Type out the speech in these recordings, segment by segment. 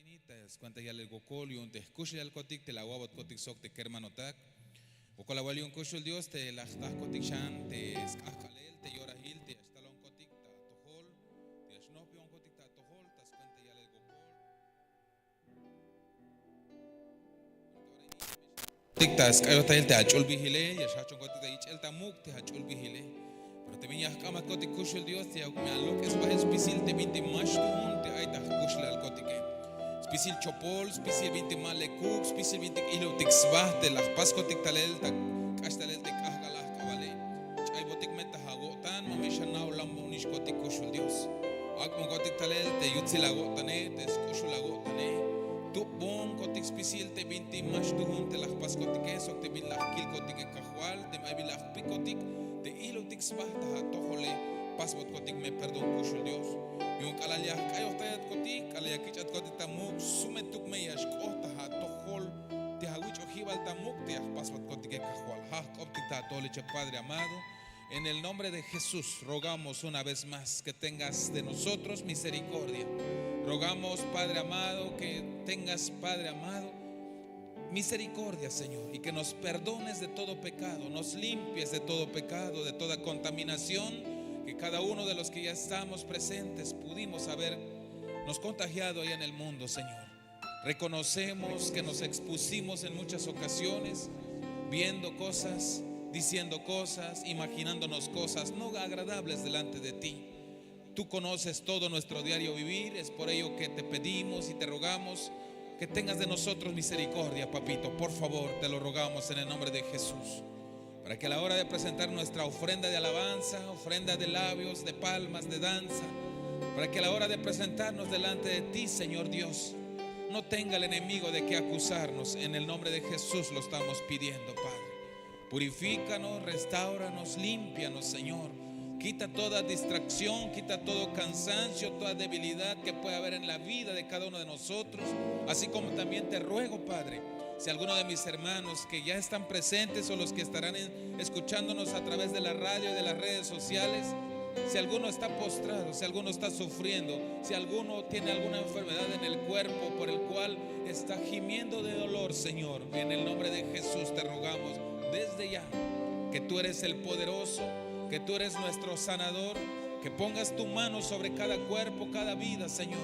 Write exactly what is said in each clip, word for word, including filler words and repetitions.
Ta skuenta yalel wokol yu'un te jkuxlejalkotik te la awa'botkotik sok te kermanotak. Wokol awal yu'un kuxul Dios te la jtakotik xan te sk'ajk'alel te yorahil te ya xtalonkotik ta atojol, te ya xnojpibonkotik ta atojol ta skuenta yalel wokol. Tik ta sk'ayojtayel te ach'ulbijile, ya xjajchonkotik ta ich'el ta muk' te ach'ulbijile. Pero te bin ya jk'amajkotik kuxul Dios te ya me alok'es bahel spisil te bintik ma xtuun te ay ta jkuxlejalkotike. Spisil chopol, spisil bintik ma lekuk, spisil bintik ijlubtik sba te la jpaskotik talel ta k'axtalel te k'ajk'al ajk'abale. Ch'aybotik me ta awo'tan, ma me xana'olanbonixkotik kuxul Dios. Ak'bonkotik talel te yutsil awo'tane, te sk'uxul awo'tane. Tupbonkotik spisil te bintik ma xtuun te la jpaskotike sok te bin la jkilkotike Kajwal, teme ay bin la jpikotik te ijlubtik sba ta atojole, pasbotkotik me perdón kuxul Dios. Yu'un k'alal ya jk'ayojtayatkotik, k'alal ya kich'atkotik ta muk', sumetuk me ya xk'ot ta atojol te awich'ojibal ta muk' te ya jpasbotkotik Kajwal. Ja' jk'optik ta atojole che Padre amado. En el nombre de Jesús rogamos una vez más que tengas de nosotros misericordia. Rogamos, Padre amado, que tengas, Padre amado, misericordia, Señor, y que nos perdones de todo pecado, nos limpies de todo pecado, de toda contaminación que cada uno de los que ya estamos presentes pudimos habernos contagiado allá en el mundo, Señor. Reconocemos que nos expusimos en muchas ocasiones, viendo cosas, diciendo cosas, imaginándonos cosas no agradables delante de ti. Tú conoces todo nuestro diario vivir, es por ello que te pedimos y te rogamos que tengas de nosotros misericordia, papito. Por favor, te lo rogamos en el nombre de Jesús. Para que a la hora de presentar nuestra ofrenda de alabanza, ofrenda de labios, de palmas, de danza, para que a la hora de presentarnos delante de ti, Señor Dios, no tenga el enemigo de qué acusarnos. En el nombre de Jesús lo estamos pidiendo, Padre. Purifícanos, restauranos, límpianos, Señor. Quita toda distracción, quita todo cansancio, toda debilidad que pueda haber en la vida de cada uno de nosotros. Así como también te ruego, Padre, si alguno de mis hermanos que ya están presentes o los que estarán en- escuchándonos a través de la radio y de las redes sociales, si alguno está postrado, si alguno está sufriendo, si alguno tiene alguna enfermedad en el cuerpo por el cual está gimiendo de dolor, Señor, en el nombre de Jesús te rogamos desde ya que tú eres el poderoso, que tú eres nuestro sanador, que pongas tu mano sobre cada cuerpo, cada vida, Señor,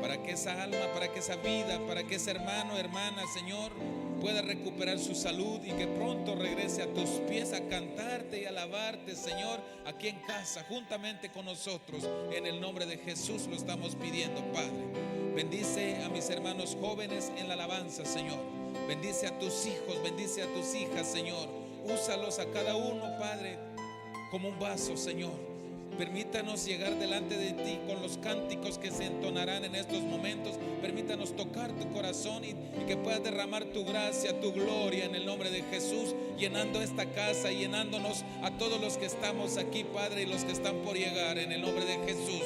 para que esa alma, para que esa vida, para que ese hermano, hermana, Señor, pueda recuperar su salud y que pronto regrese a tus pies a cantarte y alabarte, Señor, aquí en casa, juntamente con nosotros. En el nombre de Jesús lo estamos pidiendo, Padre. Bendice a mis hermanos jóvenes en la alabanza, Señor. Bendice a tus hijos, bendice a tus hijas, Señor. Úsalos a cada uno, Padre, como un vaso, Señor. Permítanos llegar delante de ti con los cánticos que se entonarán en estos momentos. Permítanos tocar tu corazón y, y que puedas derramar tu gracia, tu gloria en el nombre de Jesús, llenando esta casa, llenándonos a todos los que estamos aquí, Padre, y los que están por llegar en el nombre de Jesús.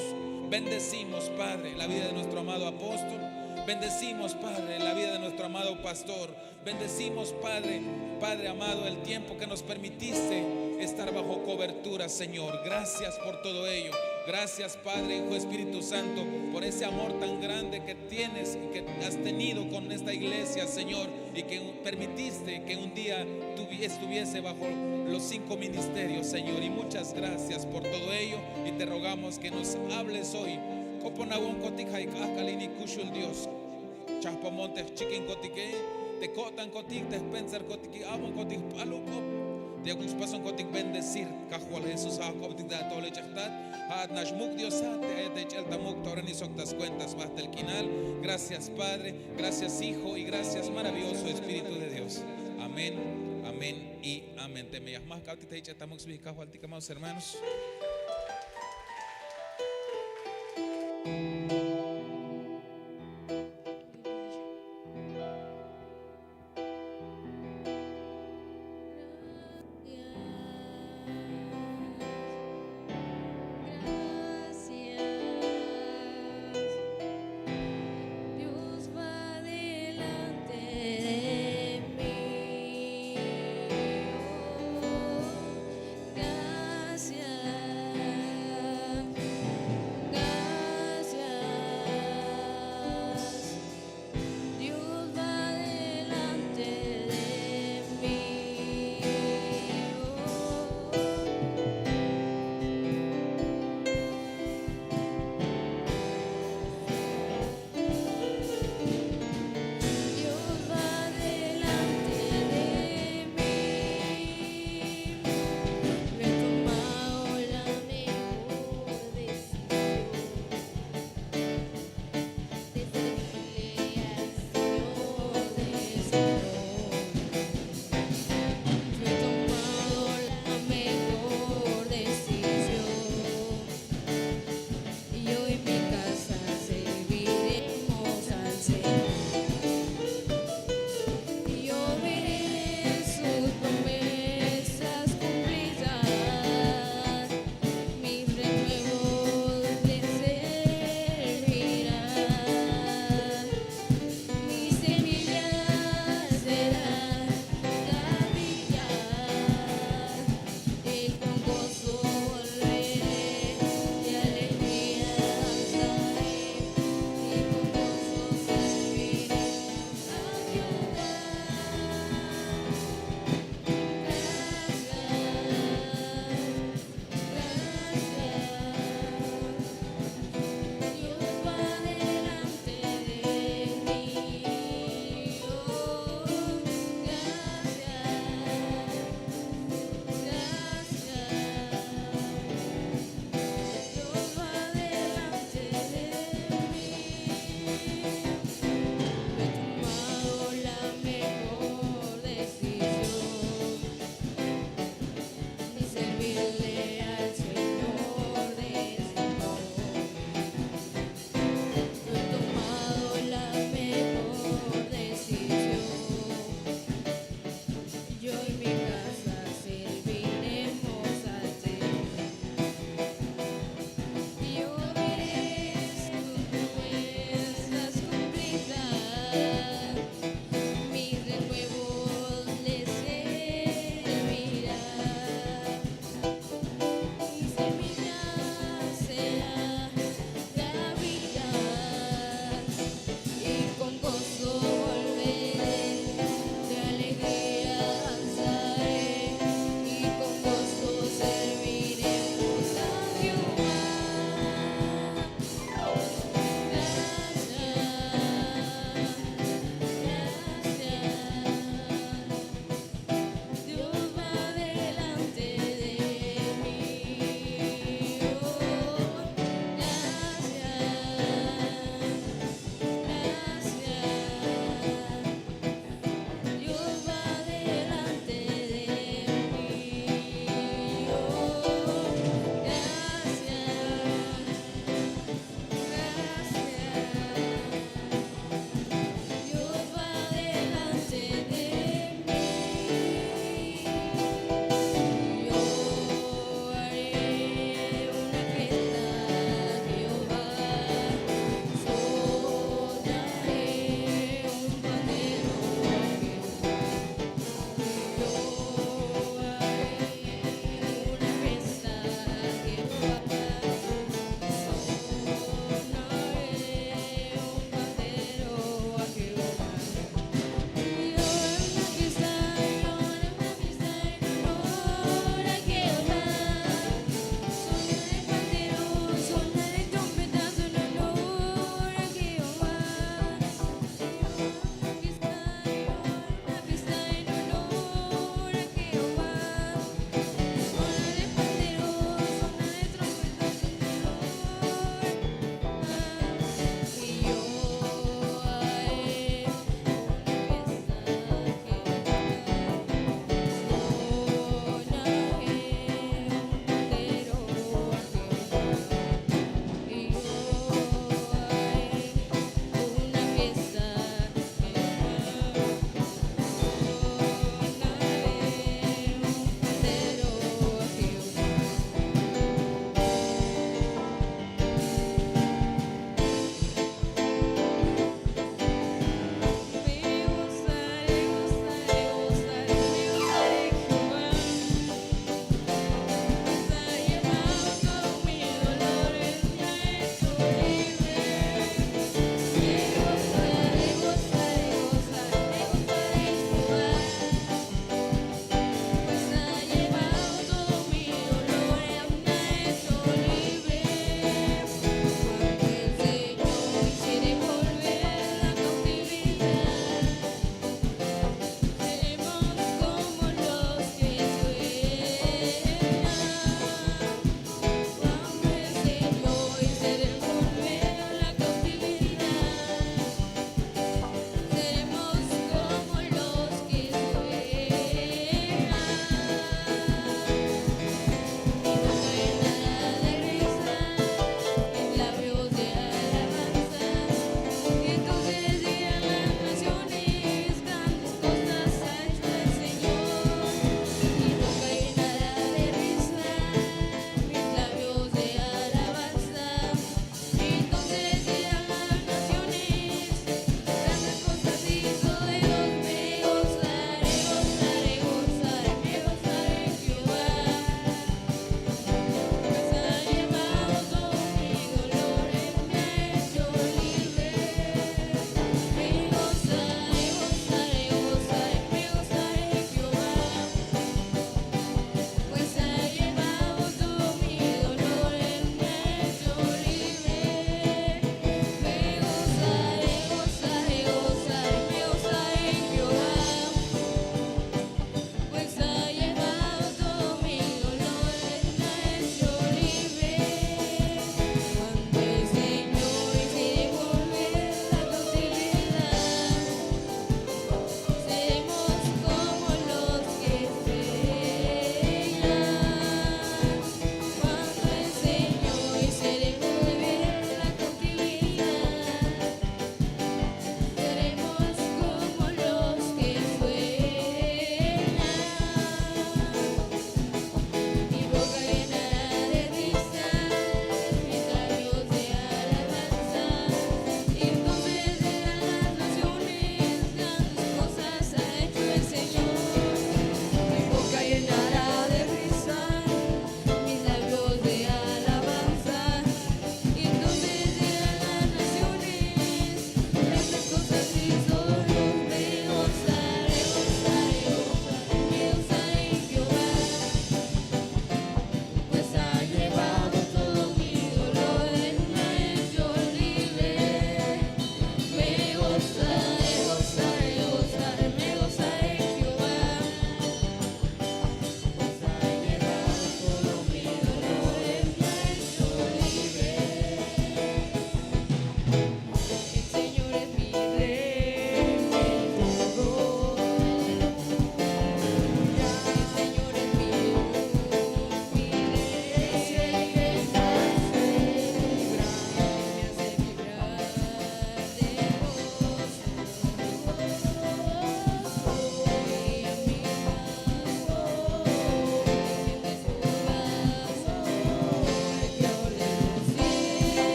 Bendecimos, Padre, la vida de nuestro amado apóstol. Bendecimos, Padre, la vida de nuestro amado pastor. Bendecimos, Padre, Padre amado, el tiempo que nos permitiste estar bajo cobertura, Señor. Gracias por todo ello. Gracias, Padre, Hijo, Espíritu Santo, por ese amor tan grande que tienes y que has tenido con esta iglesia, Señor, y que permitiste que un día tuvi- estuviese bajo los cinco ministerios, Señor. Y muchas gracias por todo ello y te rogamos que nos hables hoy. Koponawonkotik ja' k'ajk'al ini kuxul Dios. Chajpamon te jchikinkotike, te ko'tankotik, te jpensarkotike, a'bonkotik jp'alul k'op, te yakuk spasonkotik bendecir. Kajwal Jesús, ja' jk'optik ta atojol ich'ajtat, ja'at nax muk' Diosat te ayat ta ich'el ta muk' ta ora ini sok ta skuenta sbajtel k'inal. Gracias, Padre, gracias, Hijo, y gracias, maravilloso Espíritu de Dios. Amén, amén y amén. Teme ya jmajk'abtik ta ich'el ta muk' sbijik Kajwaltik, amados hermanos.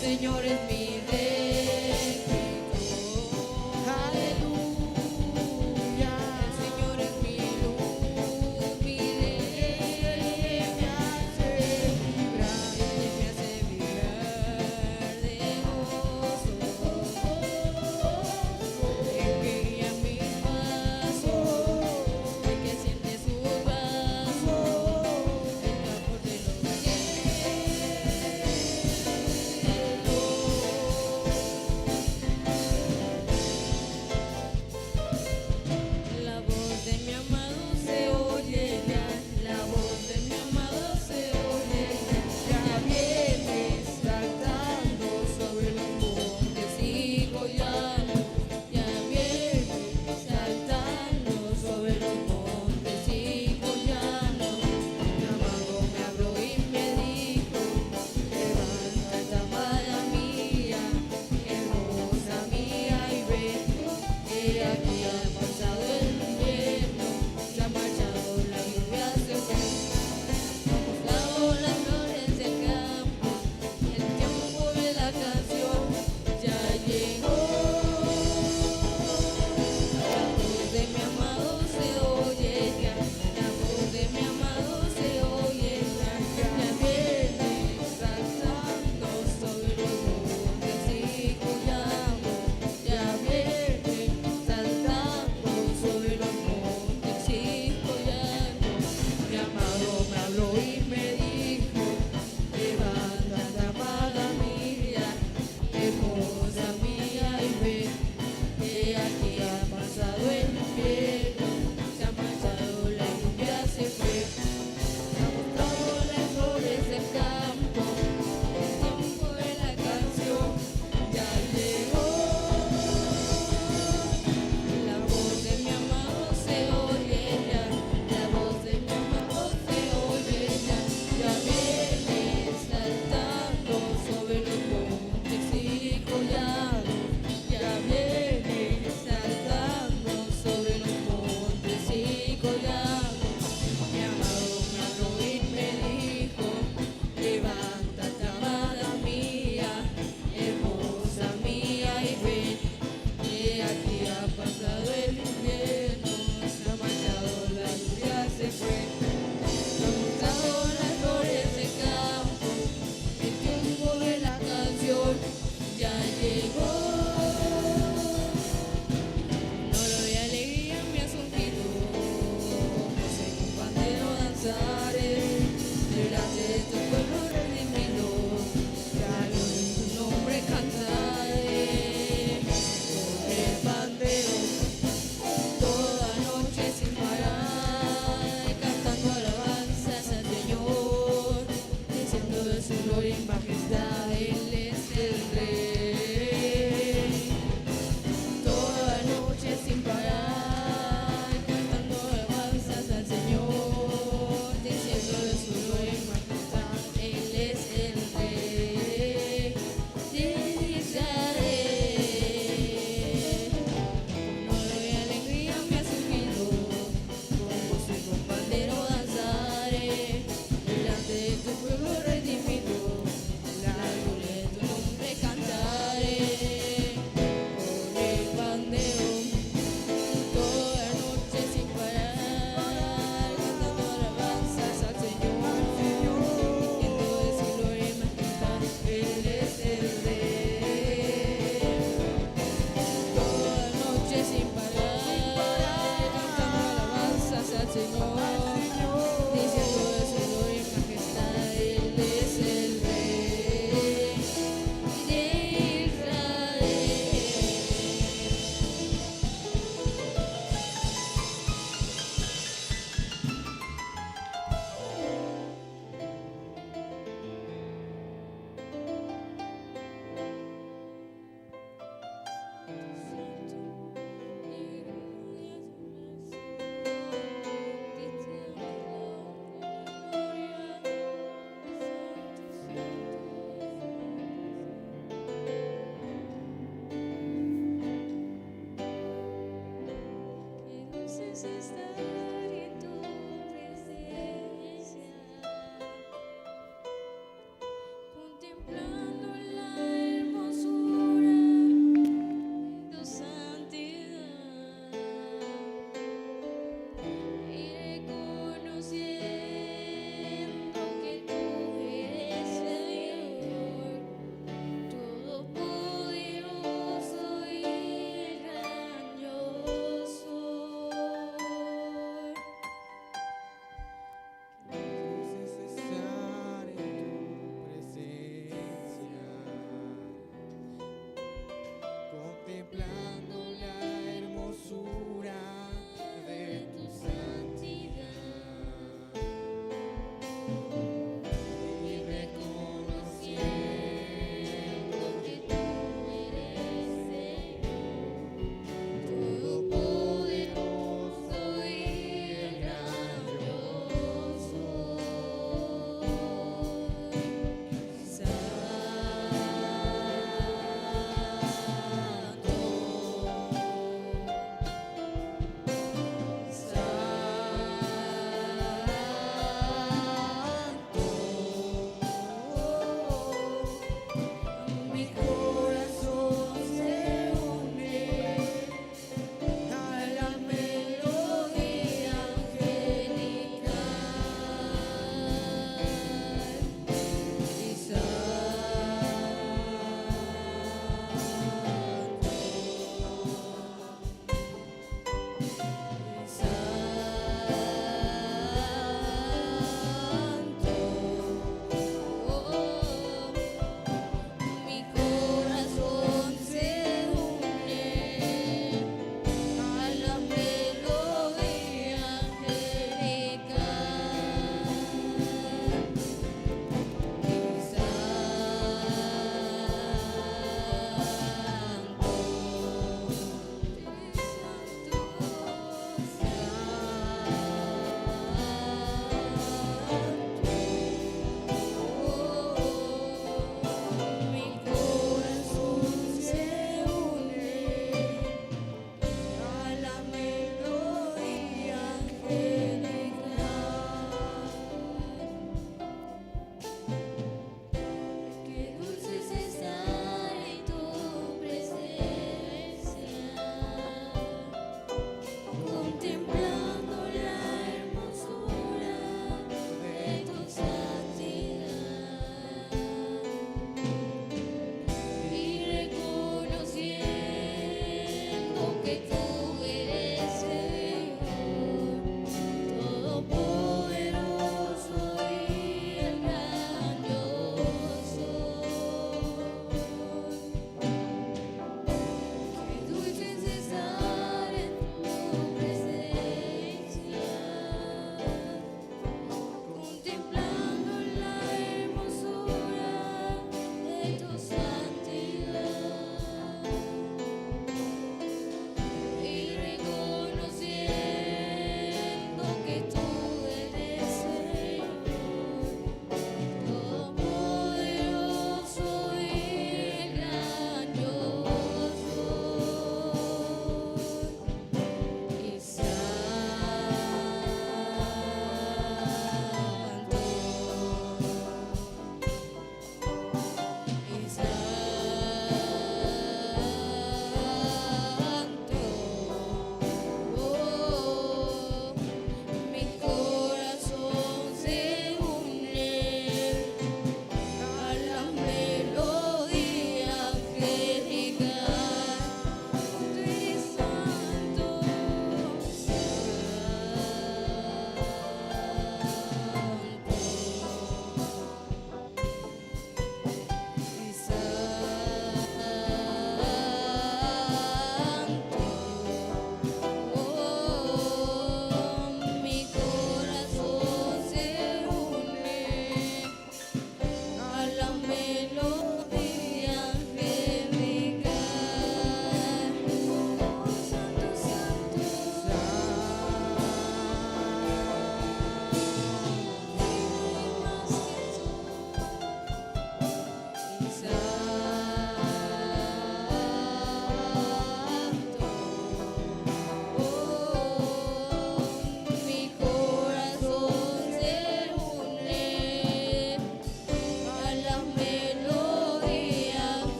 Señor es mi redentor. Aleluya. El Señor es mi luz, mi ley, me hace vibrar, me hace vibrar de gozo. El que guía mis pasos, el que siente su brazo, el que amor de los cielos. La voz de mi amado se oye ya, la voz de mi amado se oye ya, ya viene saltando sobre los montes y collados, ya viene saltando sobre los montes y collados. Me amado me habló y me dijo: Levántate, amada mía, hermosa mía, y ve, he aquí ha pasado el invierno, se ha marchado la lluvia, se fue. Vamos, lavo las flores del campo, el tiempo de la